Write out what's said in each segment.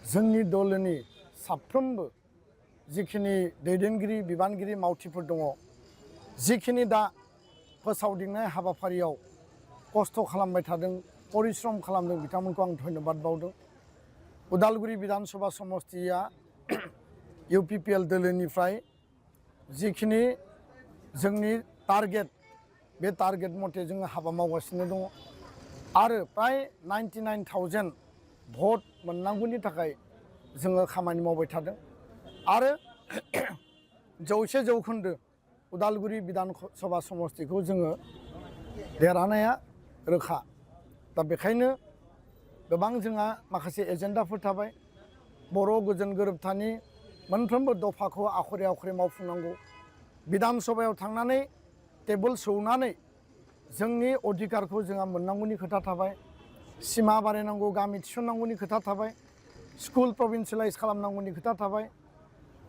जोंनि दलनि साफ्रोमबो जिखिनि दैदेनगिरि बिबानगिरि मावथिफोर दङ जिखिनि दा फोसावदिंनाय हाबाफारियाव खस्थ' खालामबाय थादों परिश्रम खालामदों बिथांमोनखौ आं धन्यबाद बावदों। उदालगुरि विधानसभा समष्टिया UPPL दोलोनिफ्राय जिखिनि जोंनि टारगेट बे टारगेट मथे जोङो हाबा मावगासिनो दङ आरो प्राय 99,000 भट मोननांगौनि थाखाय जोङो खामानि मावबाय थादों आरो 100% उदालगुरि विधानसभा समष्टिखौ जोङो देरहानाया रोखा। दा बेखायनो गोबां जोंहा माखासे एजेन्डाफोर थाबाय। बर' गोजोन गोरोबथानि मोनफ्रोमबो दफाखौ आखरे आखरे मावफुंनांगौ। विधानसभायाव थांनानै टेबोल सौनानै जोंनि अधिकारखौ जोंहा मोननांगौनि खोथा थाबाय। सिमा बारायनांगौ गामि थिसननांगौनि खोथा थाबाय। स्कुल प्रभिन्सियेलाइज खालामनांगौनि खोथा थाबाय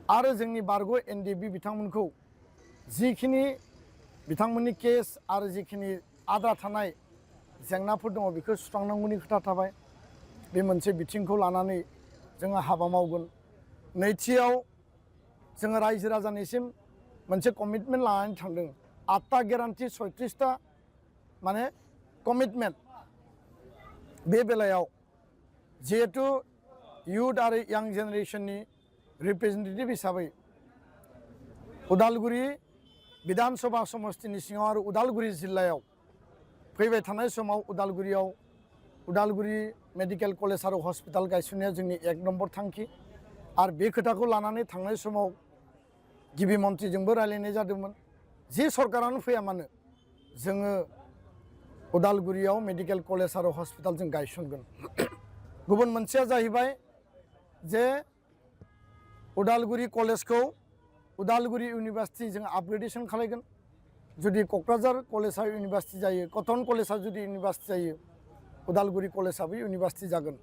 आरो जोंनि बारग' NDB बिथांमोनखौ जिखिनि बिथांमोननि केस आरो जिखिनि आद्रा थानाय जेंनाफोर दङ बेखौ सुस्रांनांगौनि खोथा थाबाय। बे मोनसे बिथिंखौ लानानै जोङो हाबा मावगोन। नैथियाव जोङो रायजो राजानिसिम मोनसे कमिटमेन्ट लानानै थांदों। 8टा गेरान्टि 36टा माने कमिटमेन्ट। बे बेलायाव जिहेतु इयुथ आरो यां जेनेरेशननि रिप्रेजेन्टेटिभ हिसाबै उदालगुरि विधानसभा समष्टिनि सिङाव आरो उदालगुरि जिल्लायाव फैबाय थानाय समाव उदालगुरि मेडिकेल कलेज आरो हस्पिटाल गायसननाया जोंनि 1 नम्बर थांखि आरो बे खोथाखौ लानानै थांनाय समाव गिबि मन्थ्रिजोंबो रायलायनाय जादोंमोन। जि सरकारानो फैया मानो जोङो उदालगुरियाव मेडिकेल कलेज आरो हस्पिटाल जों गायसनगोन। गुबुन मोनसेया जाहैबाय जे उदालगुरि कलेजखौ उदालगुरि इउनिभार्सिटि जों आपग्रेडेसन खालामगोन। जुदि क'क्राझार कलेजआ इउनिभार्सिटि जायो, कटन कलेजआ जुदि इउनिभार्सिटि जायो, उदालगुरि कलेजआबो इउनिभार्सिटि जागोन।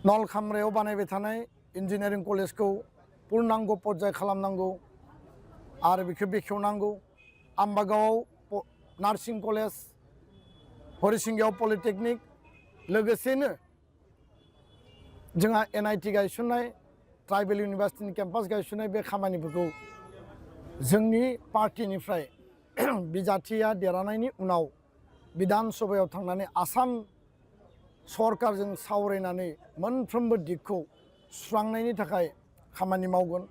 नलखामरायाव बानायबाय थानाय इन्जिनियारिं कलेजखौ पुर्नांग पर्याय खालामनांगौ आरो बेखौ बेखेवनांगौ। आम्बागावआव नार्सिं कलेज, हरिसिंगायाव पलिटेकनिक, लोगोसेनो जोंहा NIT गायसननाय, ट्राइबेल इउनिभार्सिटिनि केम्पास गायसननाय बे खामानिफोरखौ जोंनि पार्टिनिफ्राय बिजाथिया देरहानायनि उनाव विधानसभायाव थांनानै आसाम सरकारजों सावरायनानै मोनफ्रोमबो दिगखौ सुस्रांनायनि थाखाय खामानि मावगोन।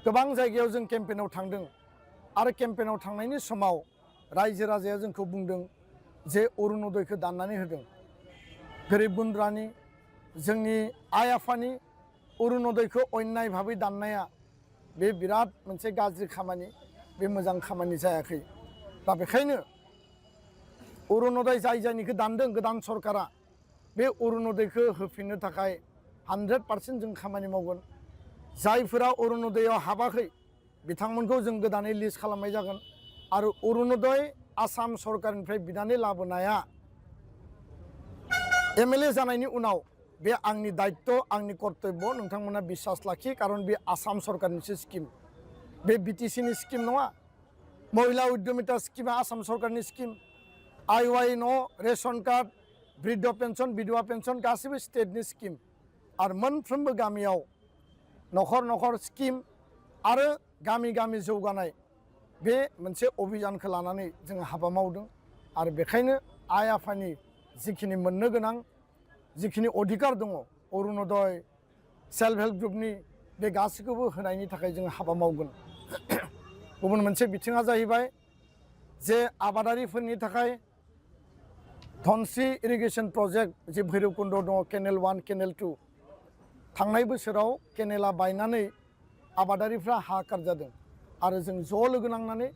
गोबां जायगायाव जों केम्पेइनाव थांदों आरो केम्पेइनाव थांनायनि समाव रायजो राजाया जोंखौ बुंदों जे अरुनदयखौ दाननानै होदों। गोरिब गुन्द्रानि जोंनि आइ आफानि अरुनदयखौ अन्याय भाबै दाननाया बे बिराद मोनसे गाज्रि खामानि, बे मोजां खामानि जायाखै। दा बेखायनो अरुनदय जायनिखौ दानदों गोदान सरकारा बे अरुनदयखौ होफिननो थाखाय 100% जों खामानि मावगोन। जायफोरा अरुनदयाव हाबाखै बिथांमोनखौ जों गोदानै लिस्ट खालामनाय जागोन आरो अरुनदय आसाम सरकारनिफ्राय बिनानै लाबोनाया MLA जानायनि उनाव बे आंनि दायित्व, आंनि कर्तब्य नोंथांमोना बिश्वास लाखि, खारन बे आसाम सरकारनिसो स्किम, बे BTCनि स्किम नङा। महिला उद्यमिता स्किमा आसाम सरकारनि स्किम। IY न' रेशन कार्ड, बृद्ध पेन्सन, बिधवा पेन्सन गासिबो स्टेटनि स्किम आरो मोनफ्रोमबो गामियाव न'खर न'खर स्किम आरो गामि गामि जौगानाय बे मोनसे अभियानखौ लानानै जोङो हाबा मावदों आरो बेखायनो आइ आफानि जिखिनि मोननो गोनां जिखिनि अधिकार दङ अरुनदय सेल्फ हेल्प ग्रुपनि बे गासैखौबो होनायनि थाखाय जोङो हाबा मावगोन। गुबुन मोनसे बिथिङा जाहैबाय जे आबादारिफोरनि थाखाय धनस्रि इरिगेसन प्रजेक्ट जे भैरबकुन्द दङ, केनेल 1 केनेल 2 थांनाय बोसोराव केनेला बायनानै आबादारिफ्रा हाहाकार जादों आरो जों ज' लोगो नांनानै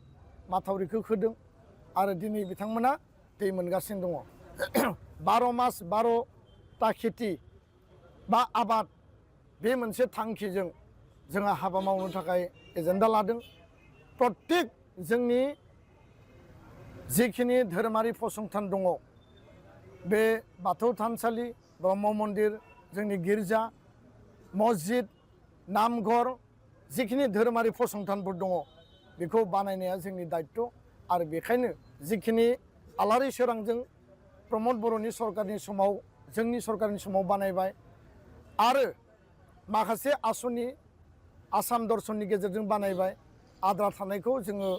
माथावरिखौ खोदों आरो दिनै बिथांमोना दै मोनगासिनो दङ। 12 मास 12टा खेथि बा आबाद बे मोनसे थांखिजों जोंहा हाबा मावनो थाखाय एजेन्डा लादों। प्रत्येक जोंनि जिखिनि धोरोमारि फसंथान दङ बे बाथौ थानसालि, ब्रह्म मन्दिर, जोंनि गिर्जा, मस्जिद, नामघर जिखिनि धोरोमारि फसंथानफोर दङ बेखौ बानायनाया जोंनि दायित्व आरो बेखायनो जिखिनि आलारि सोरांजों प्रमद बर'नि सरकारनि समाव जोंनि सरकारनि समाव बानायबाय आरो माखासे आसनि आसाम दर्शननि गेजेरजों बानायबाय आद्रा थानायखौ जोङो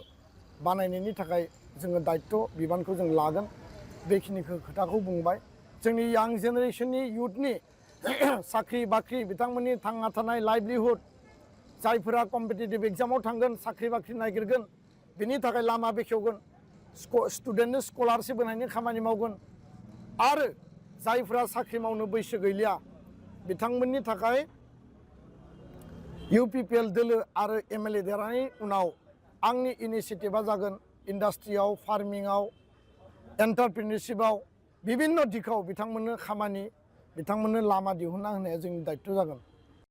बानायनायनि थाखाय जोङो दायित्व बिबानखौ जों लागोन बेखिनिखौ खोथाखौ बुंबाय जोंनि यां जेनेरेशननि युथनि साख्रि बाख्रि बिथांमोननि थांना थानाय लाइभलिहुड जायफोरा कम्पिटिटिभ एग्जामाव थांगोन साख्रि बाख्रि नागिरगोन बिनि थाखाय लामा बेखेवगोन स्टुडेन्टनो स्कलारशिप होनायनि खामानि मावगोन आरो जायफोरा साख्रि मावनो बैसो गैलिया बिथांमोननि थाखाय UPPL दोलो आरो MLA देरहानायनि उनाव आंनि इनिसियेटिभा जागोन इन्डास्ट्रियाव फार्मिंआव एन्टारप्रिनियरशिपआव बिभिन्न दिखाव बिथांमोननो खामानि बिथांमोननो लामा दिहुनना होनाया जोंनि दायित्व जागोन